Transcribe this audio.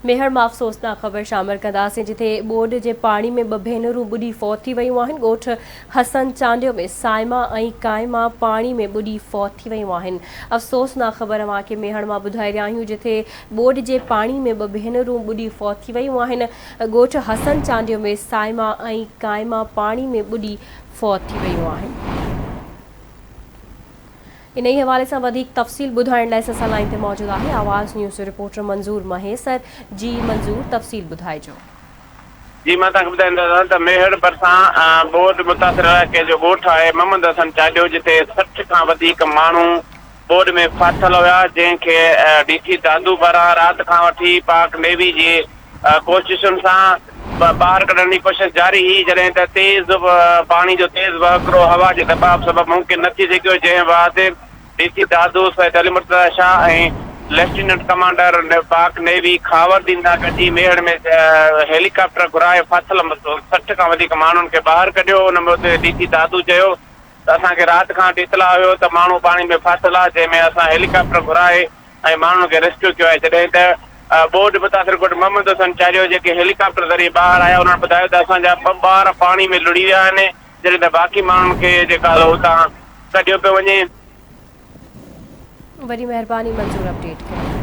ميهڙ مان افسوسناڪ خبر شامل ڪنداسين جتي ٻوڏ جي پاڻي ۾ ٻه ڀينرون ٻڏي فوت ٿي ويون آهن ڳوٺ حسن چانڊيو ۾ صائمه ۽ قائمه پاڻي ۾ ٻڏي فوت ٿي ويون آهن افسوسناڪ خبر اوهان کي ميهڙ مان ٻڌائي رهيا آهيون جتي ٻوڏ جي پاڻي ۾ ٻه ڀينرون ٻڏي فوت ٿي ويون آهن ڳوٺ حسن چانڊيو ۾ صائمه ۽ قائمه پاڻي ۾ ٻڏي فوت ٿي ويون آهن. انهي حوالي سان وڌيڪ تفصيل ٻڌائڻ لاء اسان سان لائين تي موجود آهي آواز نيوز جو رپورٽر منظور مهيسر جي منظور تفصيل ٻڌائجو. جي مان توهان کي ٻڌائيندو هلان ته ميهڙ ڀرسان ٻوڏ متاثر علائقي جو ڳوٺ آهي محمد حسن چانڊيو جتي 60 کان وڌيڪ ماڻهو ٻوڏ ۾ ڦاٿل هيا جنهن کي ڊي سي دادو پاران رات کان وٺي پاڪ نيوي جي ڪوششن سان ٻاهر ڪڍڻ جي ڪوشش جاري هئي، جڏهن ته تيز پاڻي جو تيز وهڪرو هوا جي دٻاء سبب ممڪن نه ٿي سگهيو، جنهن بعد D C Dadu Syed Ali Murtaza Shah ۽ lieutenant commander Pak navy Khawar Din سان گڏجي ميهڙ ۾ هيلي ڪاپٽر گهرائي ڦاٿل 60 کان وڌيڪ ماڻهن کي ٻاهر ڪڍيو، ان موقعي تي ڊي سي دادو چيو ته اسان کي رات کان وٺي اطلاع هيو ته ماڻهو پاڻي ۾ ڦاٿل آ، جنهن ۾ اسان هيلي ڪاپٽر گهرائي ۽ ماڻهن کي ريسڪيو ڪيو آهي، جڏهن ته ٻوڏ متاثر ڳوٺ محمد حسن چاريو جيڪي هيلي ڪاپٽر ذريعي ٻاهر آيا انهن ٻڌايو ته اسان جا ٻه ٻار پاڻي ۾ لڙهي ويا آهن، جڏهن ته باقي ماڻهن کي جيڪا اتان ڪڍيو پيو وڃي. وڏي مهرباني منظور اپڊيٽ ڪرڻ لاء.